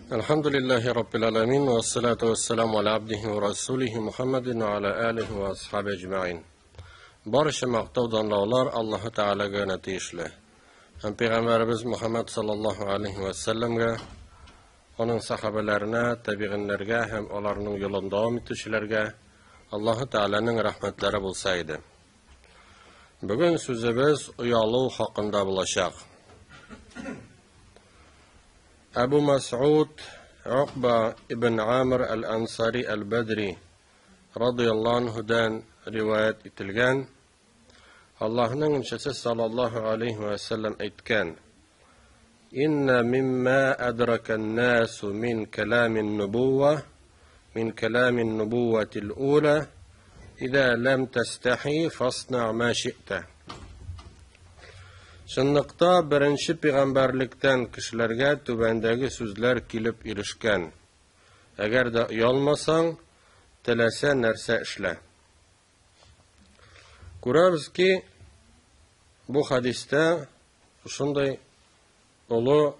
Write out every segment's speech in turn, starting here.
Әлхәмдүлилләһи раббил аламин вассалату вассаламу аля абдихи ва расулихи Мухаммадин ва аля алихи ва асхаби әҗмәин. Барча мактау данлаулар Аллаһы Тәгаләгә генә тиешле. Һәм пәйгамбәребез Мухаммад саллаллаһу алейхи ва сәлләмгә, аның сахабәләренә, табигыннәргә һәм аларның юлын дәвам итүчеләргә Аллаһы Тәгаләнең рәхмәтләре булса иде. Бүген сүзебез оялу хакында булачак. Әбу Мәс'уд Уқба ибн Амр әл-Ансари әл-Бәдри радыяллаһу анһудан риваять ителгән. Аллаһның илчесе саллаллаһу алейхи ва сәлләм әйткән: Инна мимма адракан насу мин каламин нубувва мин каламин нубувватил ула иза лам тастахи фасна ма ши'та. Чынлыкта беренче пәйгамбәрлектән кешеләргә түбәндәге сүзләр килеп ирешкән. Әгәр дә оялмасаң, теләсә нәрсә эшлә. Күрәбез ки, бу хәдистә шундый олы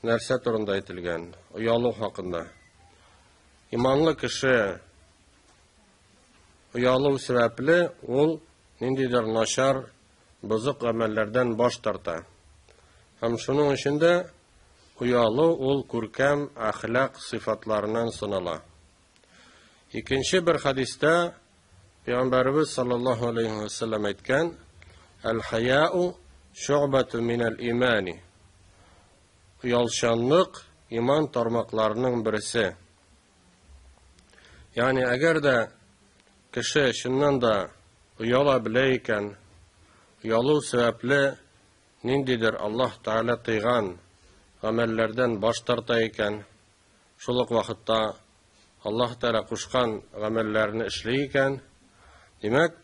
нәрсә турында әйтелгән, оялу хакында. Иманлы кеше оялу сәбәпле ул ниндидер начар, бозык гамәлләрдән баш тарта. Һәм шуның өчен дә оялу ул күркәм әхлак сыйфатларыннан санала. Икенче бер хәдистә Пәйгамбәребез саллаллаһу алейхи ва саллям әйткән: "Әл-хаяу шуъбату минәл имани." Оялчанлык иман тармакларының берсе. Ягъни әгәр дә кеше чыннан да ояла белә икән, оялу сәбәпле ниндидер Аллаһ Тәгалә тыйган гамәлләрдән баш тарта икән, шул ук вакытта Аллаһ Тәгалә кушкан гамәлләрне эшли икән, димәк,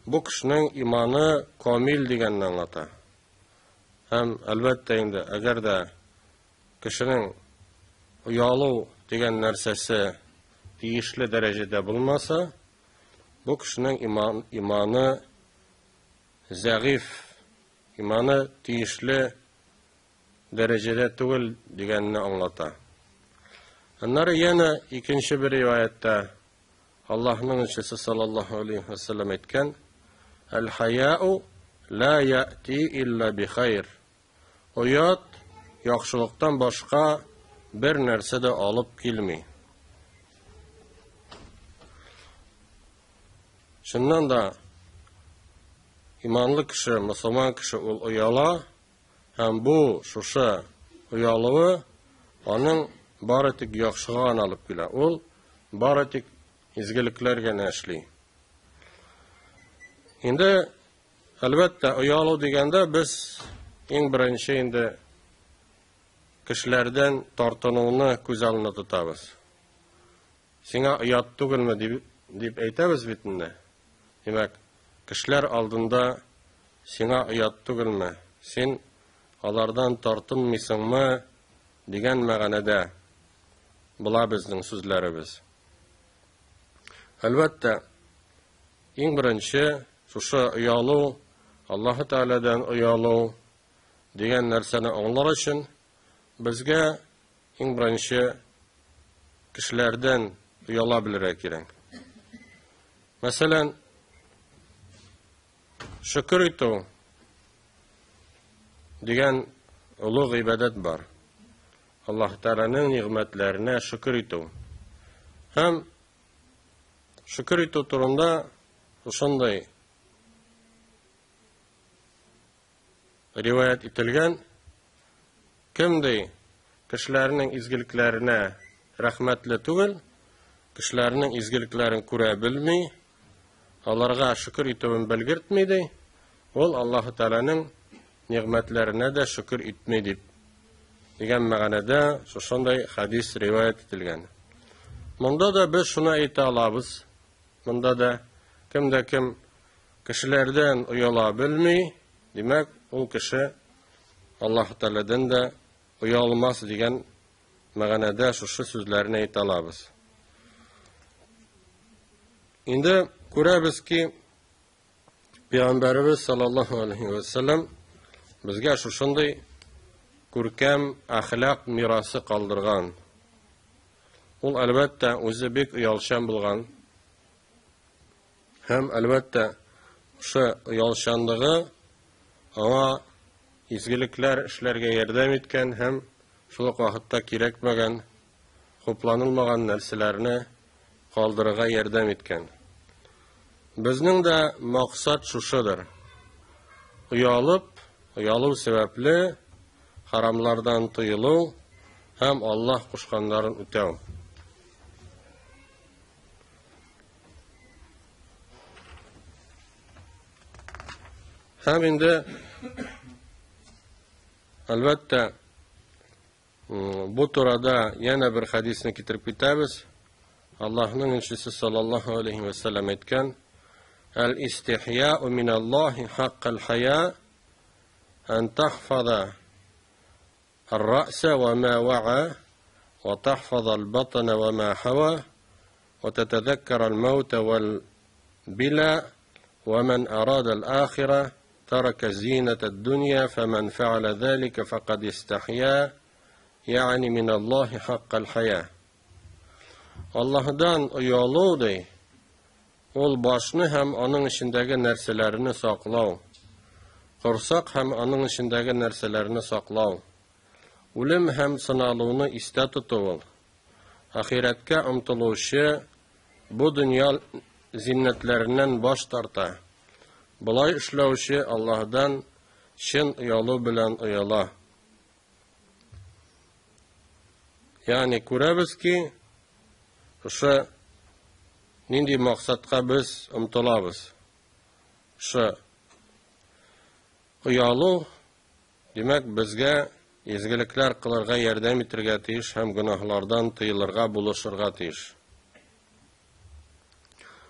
бу кешенең иманы камил дигәнне аңлата. Һәм, әлбәттә инде, әгәр дә кешенең оялу дигән нәрсәсе тиешле дәрәҗәдә булмаса, бу кешенең иман, иманы зәгыйфь, иманы тиешле дәрәҗәдә түгел дигәнне аңлата. Аннары янә икенче бер риваятьтә Аллаһның илчесе саллаллаһу алейхи ва саллям әйткән: "Әл-хаяу ла яти илла би хайр." Оят яхшылыктан башка бер нәрсә дә алып килми. Чыннан да иманлы кеше, мусульман кеше ул ояла һәм бу шушы оялуы аның бары тик яхшыга гына алып килә. Ул бары тик изгелекләр генә эшли. Инде Әлбәттә, оялу дигәндә без иң беренче инде кешеләрдән тартынуны күз алдына тотабыз. Сиңа оят түгелме дип, дип әйтәбез бит инде. Димәк, кешеләр алдында сиңа оят түгелме? Син алардан тартынмыйсыңмы дигән мәгънәдә була безнең сүзләребез. Әлбәттә, Иң беренче шушы оялу, Аллаһы Тәгаләдән оялу дигән нәрсәне аңлар өчен безгә иң беренче кешеләрдән ояла белергә кирәк. Мәсәлән, шөкер итү дигән олуг гыйбадәт бар. Аллаһ Тәгаләнең нигъмәтләренә шөкер итү. Һәм Шөкер итү турында шушындый риваять ителгән. Кем ди, кешеләрнең изгелекләренә рәхмәтле түгел, кешеләрнең изгелекләрен күрә белми, аларга шөкер итүен белгертми ди, ул Аллаһы Тәгаләнең нигъмәтләренә дә шөкер итми дип дигән мәгънәдә шушындай хәдис риваять ителгән. Монда да без шуны әйтә алабыз. Монда да кем дә кем кешеләрдән ояла белми, димәк, ул кеше Аллаһ Тәгаләдән дә оялмас дигән мәгънәдә шушы сүзләрне әйтә алабыз. Инде күрәбез ки, Пәйгамбәребез саллаллаһу алейхи ва саллям безгә шушындый күркәм әхлак мирасы калдырган. Ул, әлбәттә, үзе бик оялчан булган. Һәм, әлбәттә, шушы оялчанлыгы аңа изгелекләр эшләргә ярдәм иткән һәм шул ук вакытта кирәкмәгән, хупланылмаган нәрсәләрне калдырырга ярдәм иткән. Безнең дә максат шушыдыр. Оялып, оялу сәбәпле харамлардан тыелу һәм Аллаһ кушканнарын үтәү. Һәм инде әлбәттә бу турада янә бер хәдисне китереп китәбез. Аллаһның илчесе саллаллаһу алейхи ва саллям әйткән: "Әл-истихяу миналлаһи хаккал хая ан тахфаза الرأس وما وعى وتحفظ البطن وما حوى وتتذكر الموت والبلا ومن أراد الآخرة ترك زينة الدنيا فمن فعل ذلك فقد استحيا يعني من الله حق الحياة. Аллаһдан оялу ди, ул башны һәм аның эчендәге нәрсәләрне саклау, корсак һәм аның эчендәге нәрсәләрне саклау, үлем һәм сыналуны истә тоту ул. Ахирәткә омтылучы бу дөнья зиннәтләреннән баш тарта. Болай эшләүче Аллаһдан чын оялу белән ояла. Ягъни күрәбез ки, шушы нинди максатка без омтылабыз. Шушы оялу, димәк, безгә изгелекләр кылырга ярдәм итәргә тиеш һәм гөнаһлардан тыелырга булышырга тиеш.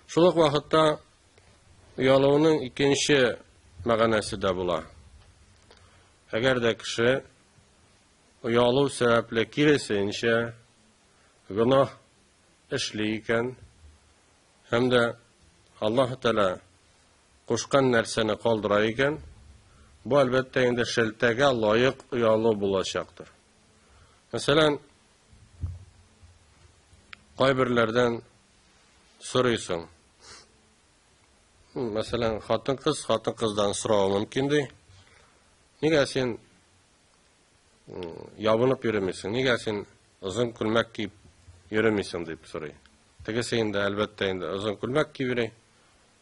Шул ук вакытта оялуның икенче мәгънәсе дә була. Әгәр дә кеше оялу сәбәпле киресенчә гөнаһ эшли икән һәм дә Аллаһ Тәгалә кушкан нәрсәне калдыра икән, бу әлбәттә инде шелтәгә лаек оялу булачактыр. Мәсәлән, кайберләрдән сорыйсың. Мәсәлән, хатын-кыз хатын-кыздан соравы мөмкин ди. Нигә син ябынып йөрмисең? Нигә син озын күлмәк киеп йөрмисең дип сорый. Тегесе инде әлбәттә инде озын күлмәк киеп йөри,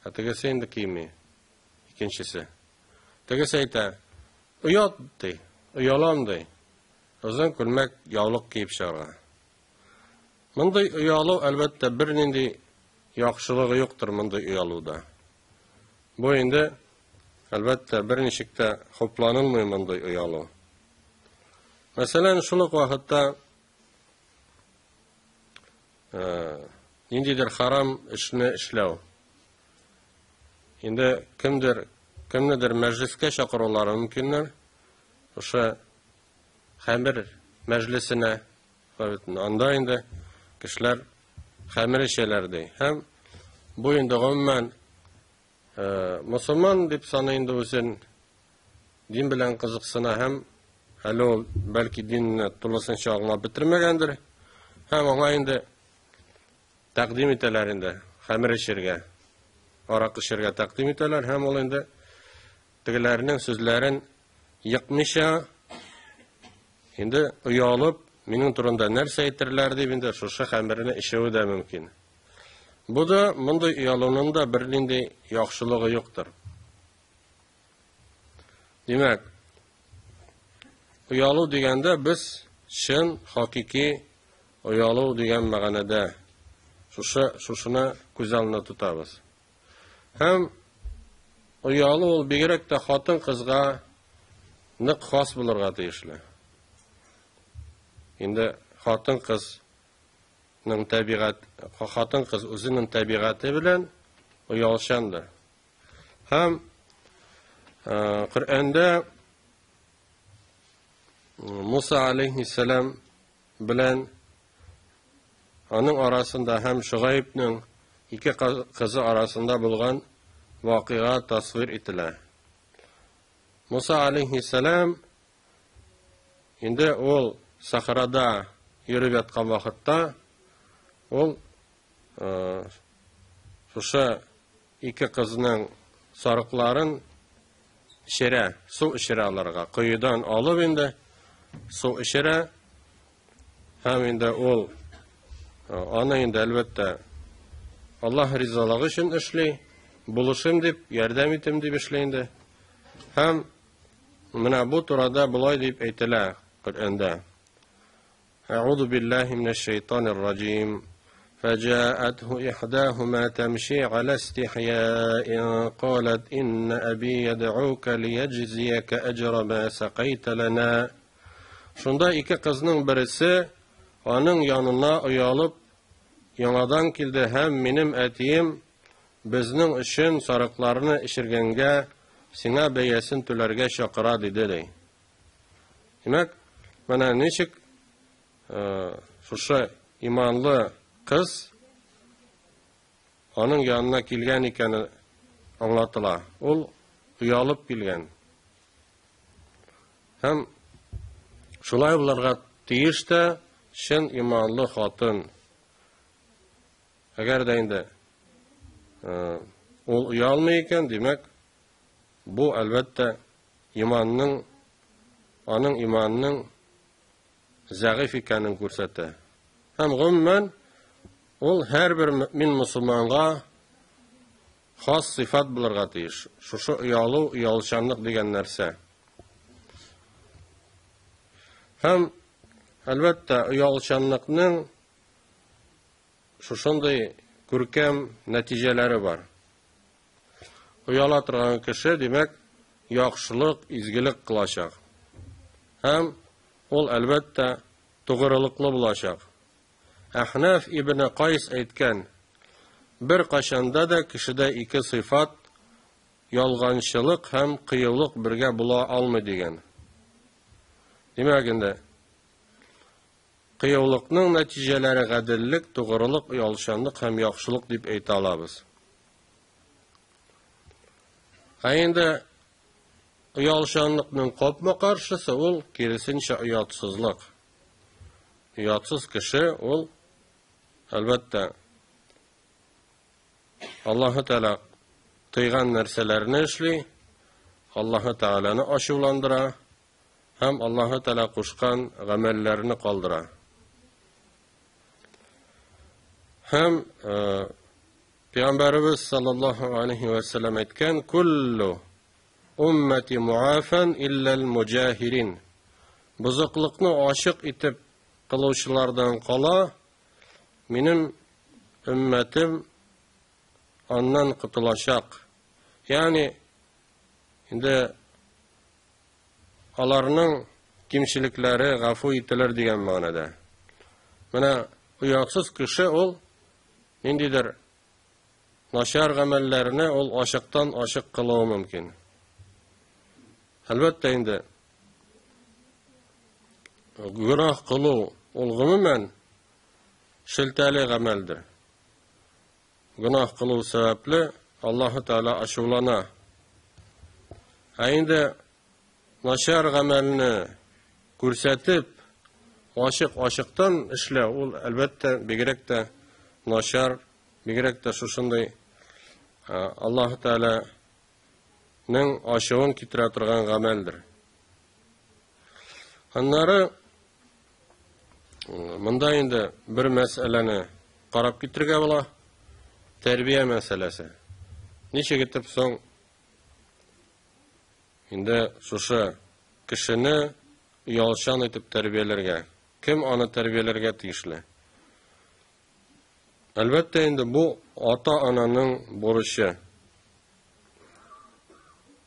ә тегесе инде кими. Икенчесе. Тегесе әйтә, оят ди, оялам ди. Озын күлмәк, яулык киеп чыгарга. Мондый оялу, әлбәттә, бернинди яхшылыгы юктыр мондый оялуда. Бу инде, әлбәттә, берничек тә хупланылмый мондый оялу. Мәсәлән, шул ук вакытта ниндидер харам эшне эшләү. Инде кемдер, кемнедер мәҗлескә чакырулары мөмкиннәр. Ошо хәмер мәҗлесенә. Анда инде кешеләр хәмер эчәләр ди. Һәм бу инде гомумән мусульман дип саный инде үзен, дин белән кызыксына һәм әле ул бәлки динне тулысынча аңлап бетермәгәндер. Һәм аңа инде тәкъдим итәләр инде хәмер эчәргә, аракы эчәргә тәкъдим итәләр һәм ул инде тегеләрнең сүзләрен екмыйча инде оялып, минем турында нәрсә әйтерләр дип инде шушы хәмерне эчүе дә мөмкин. Бу да мондый оялуның да бернинди яхшылыгы юктыр. Димәк, оялу дигәндә без чын хакыйки оялу дигән мәгънәдә шушы шушыны күз алдына тотабыз. Һәм оялу ул бигрәк тә хатын-кызга нык хас булырга тиешле. Инде хатын-кызның табигать, хатын-кыз үзенең табигате белән оялчандыр. Һәм Коръәндә Муса алейхиссалам белән аның арасында һәм Шугаибның ике кызы арасында булган вакыйга тасвир ителә. Муса алейхиссалам Инде ул сахарада йөреп яткан вакытта ул шушы ике кызның сарыкларын эчерә, су эчерә аларга. Коедан алып инде су эчерә. Һәм инде ул аны инде әлбәттә Аллаһ ризалыгы өчен эшли, булышым дип, ярдәм итем дип эшли инде. Һәм менә бу турада болай дип әйтелә Коръәндә. Әгъузу биллаһи минәш шайтанир раҗим. فجاءته إحداهما تمشي على استحياء قالت إن أبي يدعوك ليجزيك أجر ما سقيت لنا. Шунда ике кызның берсе аның янына оялып яңадан килде һәм минем әтием безнең өчен сарыкларны эчергәнгә сиңа бәясен түләргә чакыра, диде ди. Димәк, менә ничек шушы иманлы кыз аның янына килгән икәне аңлатыла. Ул оялып килгән. Һәм шулай булырга тиеш тә чын иманлы хатын. Әгәр дә инде ул оялмый икән, димәк, бу әлбәттә иманның аның иманының зәгыйфь икәнен күрсәтә. Һәм гомумән ул һәрбер мөэмин мусульманга хас сыйфат булырга тиеш. Шушы оялу, оялчанлык дигән нәрсә. Һәм әлбәттә оялчанлыкның шушындый күркәм нәтиҗәләре бар. Ояла торган кеше, димәк, яхшылык, изгелек кылачак. Һәм ул әлбәттә тугрылыклы булачак. Әхнәф ибне Кайс әйткән, бер кайчанда да кешедә ике сыйфат, ялганчылык һәм кыюлык бергә була алмый дигән. Димәк инде, кыюлыкның нәтиҗәләре гаделлек, тугрылык, оялчанлык һәм яхшылык дип әйтә алабыз. Ә инде оялчанлыкның капма-каршысы ул киресенчә оятсызлык. Оятсыз кеше ул әлбәттә Аллаһы Тәгалә тыйган нәрсәләрне эшли, Аллаһы Тәгаләне ачуландыра һәм Аллаһы Тәгалә кушкан гамәлләрне калдыра. Һәм Пәйгамбәребез саллаллаһу алейхи ва саллям әйткән, "Куллу уммати муафан иллал муҗахирин." Бозыклыкны ачык итеп кылучылардан кала, минем өммәтем аннан котылачак. Ягъни инде аларның кимчелекләре гафу ителер дигән мәгънәдә. Менә оятсыз кеше ул ниндидер начар гамәлләрне ул ачыктан ачык кылуы мөмкин. Әлбәттә инде гөнаһ кылу ул гомумән шелтәле гамәлдер. Гөнаһ кылу сәбәпле Аллаһы Тәгалә ачулана. Ә инде начар гамәлне күрсәтеп, ачык-ачыктан эшләү, ул әлбәттә бигрәк тә начар, бигрәк тә шушындый Аллаһ Тәгаләнең ачуын китерә торган гамәлдер. Аннары монда инде бер мәсьәләне карап китергә була. Тәрбия мәсьәләсе. Ничек итеп соң инде шушы кешене оялчан итеп тәрбияләргә? Кем аны тәрбияләргә тиешле? Әлбәттә инде бу ата-ананың бурычы.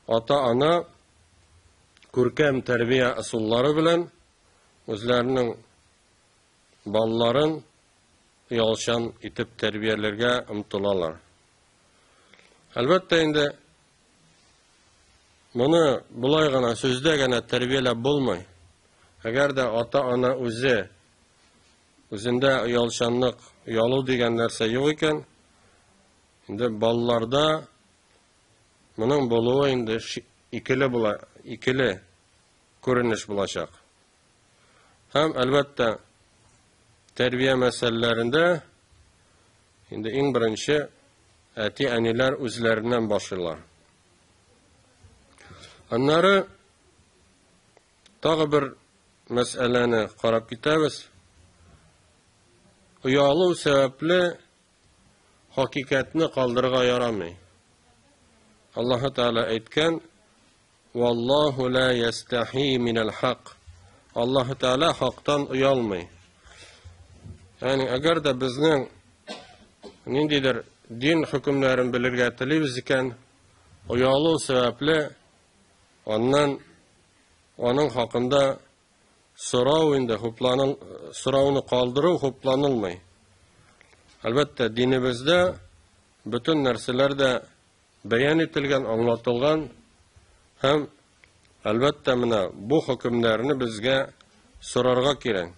Ата-ана күркәм тәрбия ысуллары белән үзләренең балаларын оялчан итеп тәрбияләргә омтылалар. Әлбәттә инде моны болай гына сүздә генә тәрбияләп булмый. Әгәр дә ата-ана үзе үзендә оялчанлык, оялу дигән нәрсә юк икән, инде балаларда моның булуы инде икеле була, икеле күренеш булачак. Һәм, әлбәттә, тәрбия мәсьәләләрендә инде иң беренче әти-әниләр үзләреннән башлыйлар. Аннары тагы бер мәсьәләне карап китәбез. Оялу сәбәпле хакыйкатьне калдырырга ярамый. Аллаһы Тәгалә әйткән, Валлаһу ла ястахи минәл хак. Аллаһы Тәгалә хактан оялмый. Ягъни, әгәр дә безнең ниндидер дин хөкемнәрен белергә телибез икән, оялу сәбәпле аннан аның хакында сорау инде хупланыл сорауны калдыру хупланылмый. Әлбәттә, динебездә бөтен нәрсәләр дә бәян ителгән, аңлатылган һәм әлбәттә менә бу хөкемнәрне безгә сорарга кирәк.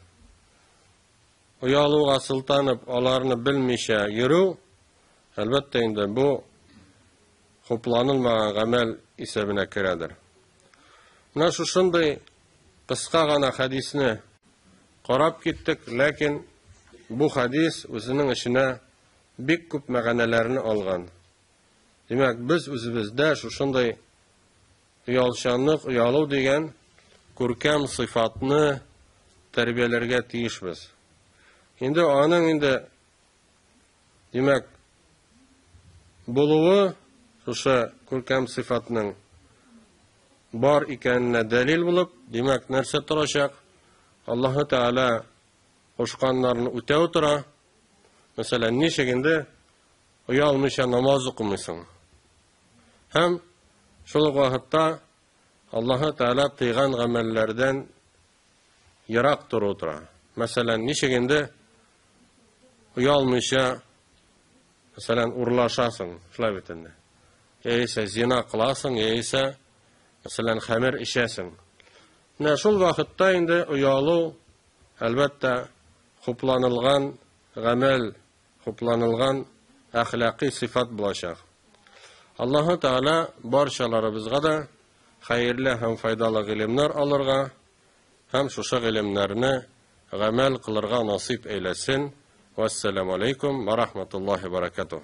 Оялуга сылтанып, аларны белмичә йөрү, әлбәттә инде бу хупланылмаган гамәл исәбенә керәдер. Менә шушындый кыска гына хәдисне карап киттек, ләкин бу хәдис үзенең эченә бик күп мәгънәләрне алган. Димәк, без үзебездә шушындый оялчанлык, оялу дигән күркәм сыйфатны тәрбияләргә тиешбез. Инде аның инде, димәк, булуы шушы күркәм сыйфатның бар икәненә дәлил булып, димәк, нәрсә торачак? Аллаһы Тәгалә кушканнарны үтәү тора. Мәсәлән, ничек инде оялмыйча намаз укымыйсың? Һәм шул ук вакытта Аллаһы Тәгалә тыйган гамәлләрдән ерак тору тора. Мәсәлән, ничек инде оялмыйча, мәсәлән, урлашасың, шулай бит инде. Яисә зина кыласың, яисә, мәсәлән, хәмер эчәсең. Менә шул вакытта инде оялу, әлбәттә, хупланылган гамәл, хупланылган әхлакый сыйфат булачак. Аллаһы Тәгалә барчаларыбызга да хәерле һәм файдалы гыйлемнәр алырга һәм шушы гыйлемнәрне гамәл кылырга насыйп әйләсен. Вәссәламу алейкум ва рахматуллахи ва баракатуһ.